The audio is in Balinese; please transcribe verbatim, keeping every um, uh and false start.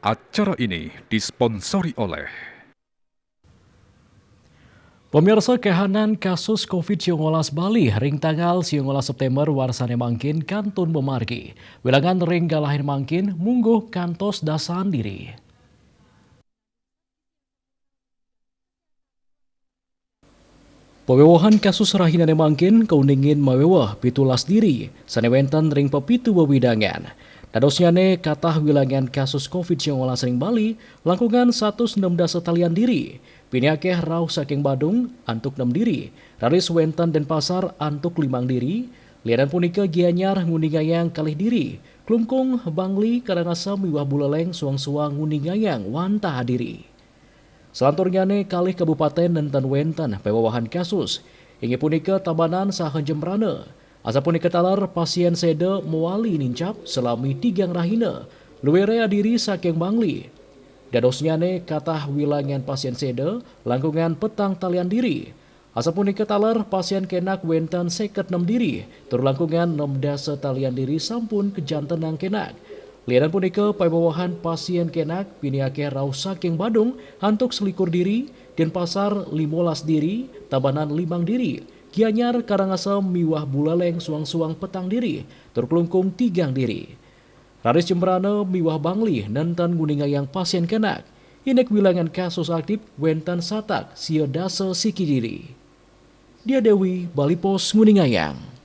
Acara ini disponsori oleh Pemirsa, kahanan kasus covid sembilan belas Bali ring tanggal sembilan belas September warsane mangkin kantun mamargi. Wilangan ring galahe mangkin mungguh kantos dasan diri. Pawewehan kasus rahinane mangkin kauningin maweweh pitulas diri sane wenten ring pepitu wewidangan. Dadosnyane katah wilangan kasus covid sembilan belas ring Bali langkungan satus enem dasa talian diri. Pinih akeh rauh saking Badung antuk nem diri, raris wenten Denpasar antuk limang diri, lianan punika Gianyar nguningayang kalih diri, Klungkung, Bangli, Karangasem miwah Buleleng suang-suang nguningayang wantah diri. Salanturnyane kalih kabupaten nenten wenten pawewehan kasus, inggih punika Tabanan saha Jembrana. Asapunika taler pasien seda mawali nincap salami tigang rahina, luire adiri saking Bangli. Dadosnyane katah wilangan pasien seda langkungan petang talian diri. Asapunika taler pasien kenak wenten seket nem diri, tur langkungan nem dasa talian diri sampun kajantenang kenak. Lianan punika, pawewehan pasien kenak pinih akeh rauh saking Badung antuk selikur diri, Denpasar limolas diri, Tabanan limang diri, Gianyar, Karangasem miwah Buleleng suang-suang petang diri, tur Klungkung tigang diri. Raris Jembrana miwah Bangli nenten nguningayang pasien kenak. Indik wilangan kasus aktif wenten satak sia dasa siki diri. Dia Dewi, Bali Post nguningayang.